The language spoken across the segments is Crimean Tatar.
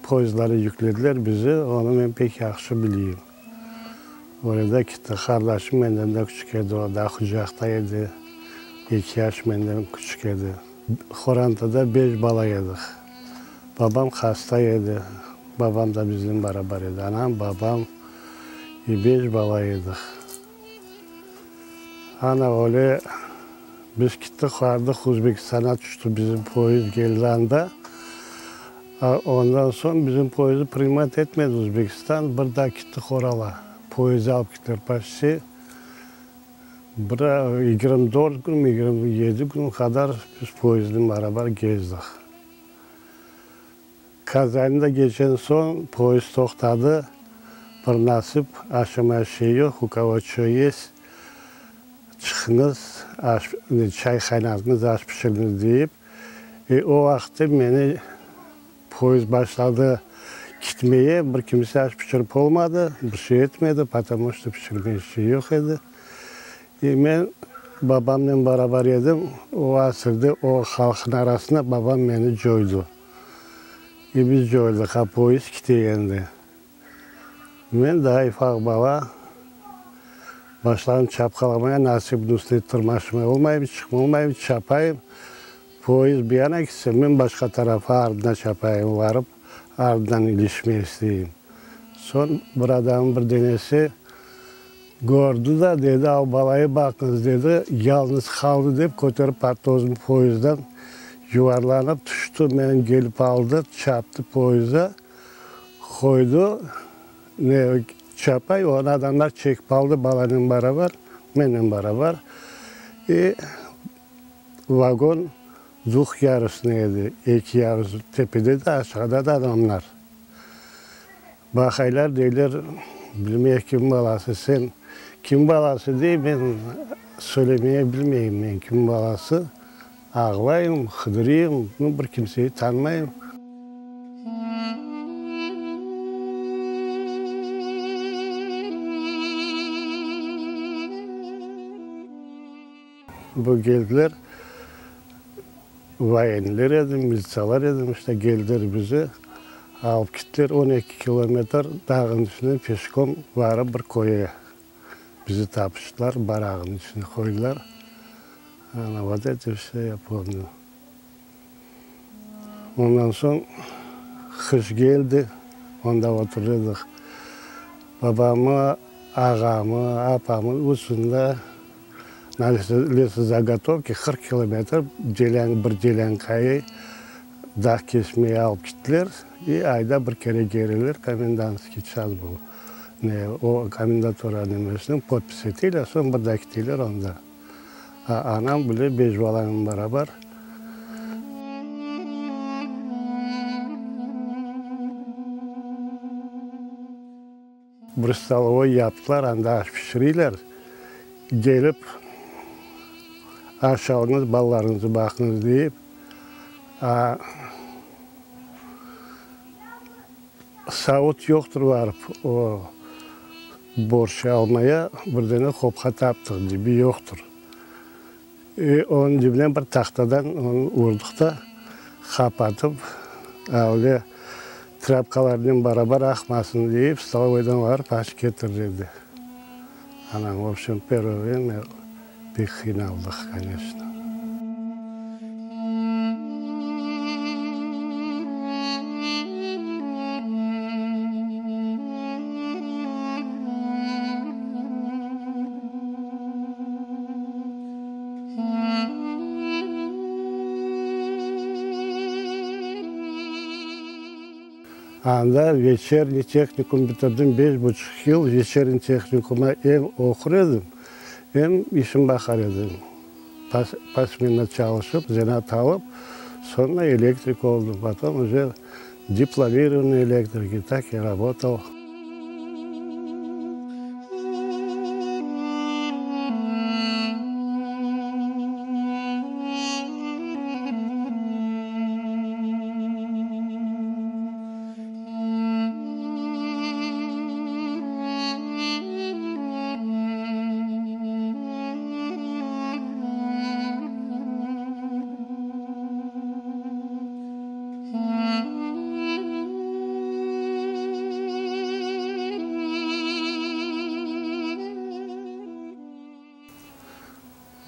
Poyezdlara yüklediler bizi, onı men pek yahşı bileyim. Orada kitti. Qardaşım menden de küçük edi, o daa qucaqta edi, eki yaş menden küçük edi. Qorantada beş bala edik. Babam hasta edi, babam da biznen barabar edi. Anam, babam ve beş bala edik. Ana öyle biz kittik, vardıq, Özbekistana tüşti bizim poyezd, keldi anda. Ondan soñ bizim poyezdni primat etmedi Özbekistan, bir daa kittik Orala, poyezd alıp kittiler poçti. Bir 24 kün, 27 kün qadar biz poyezdnen barabar gezdik. Kazanni de keçen soñ poyezd toqtadı, bir nasip, aşamaya şey yoq, u kogo ço yest, çıqıñız, aş, çay qaynatıñız, aş pişiriñiz deyip, e, o vaqıtte meni poyezd başladı kitmeye, bir kimse aş pişirip olmadı, bir şey etmedi, potomu çto pişirmege şey yoq edi. E, men babamnen barabar edim, o asırde o halqnıñ arasında babam meni coydı. E, biz coydıq, a poyezd kite endi. Men daa ufaq bala, başladım çapqalamaya, nasip üstüne tırmaşmay olmayım, çıqmalmayım, çapayım. Poyezd bir yana kitse, men başqa tarafa ardına çapayım, varıp ardından ilişmey isteyim. Soñ bir adamnıñ bir denesi Kördi da, dedi, al balayı baqıñız, dedi, yalnız qaldı dep, köterip attı özüni poyezdden, yuvarlanıp tüşti, meni kelip aldı, çaptı poyezda, qoydı, ne çapay, onı adamlar çekip aldı balanen barabar, menen barabar, i vagon dvuh yarusnıy edi, eki yarus, tepede de, aşağıda da adamlar. Baqaylar, deyler, bilmeyik kim balası sen. Kim balası dey, men söylemeye bilmeyim, men kim balası. Ağlayım, hıdırıyım, nu, bir kimseyi tanımayım. Bu geldiler, voyenler edi, militsiyalar edi, işte geldiler bizi alıp kettiler, 12 kilometr dağnıñ içinden peşkom barıp bir köye bizi tapıştılar, barağınıñ içine qoydılar. Ana, vot eto vse ya pomnü. Ondan soñ qış keldi, onda oturır edik. Babamı, ağamı, apamı üçüni de lesozagotovki 40 kilometr delân, bir delânkayı dağ kesmeye alıp kettiler. İ ayda bir kere keleler, komendantskiy ças bu, ne, o komendatura nemesiniñ podpis eteler, soñ bir daa keteler onda. Anam bile beş balanen beraber. Bir stolovoy yaptılar, anda aş pişireyler. Kelip, aş alıñız, balalarıñıznı baqıñız deyip, savut yoqtır barıp o Borşç almaya bir dene qopqa taptıq, dibi yoqtır. E, onıñ dibine bir tahtadan onı urdıq da, qapatıp, öyle trâpkalarnen barabar aqmasın deyip, stolovoydan barıp aş ketirildi. Anam, v obşem, pervoye vremâ pek qıynaldıq, koneçno. Anda veçerniy tehnikum bitirdim, beş buçuq yıl veçerniy tehnikuma em oqur edim, em işim baqar edim. Pasmенно çalışıp, zenaat alıp, Soñra elektrik oldım, potom uje diplomirovanный elektrik, i tak i rabotal.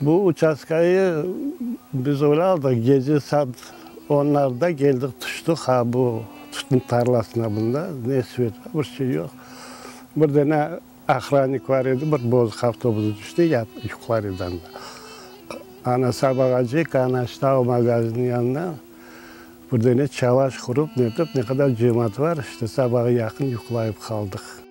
Bu uçastkayı biz öyle aldıq, gece saat onlarda keldik, tüştik ha bu tütün tarlasına bunda, ne svet bar, bir şey yoq. Bir dane Ohrannik bar edi, bir bozuq avtobus tüşti, yuqlar edi anda. Ana sabağacek, ana işte o magazinniñ yanına bir dene çalaş qurıp, netip, ne qadar cemaat bar, işte sabağa yaqın yuqlayıp qaldıq.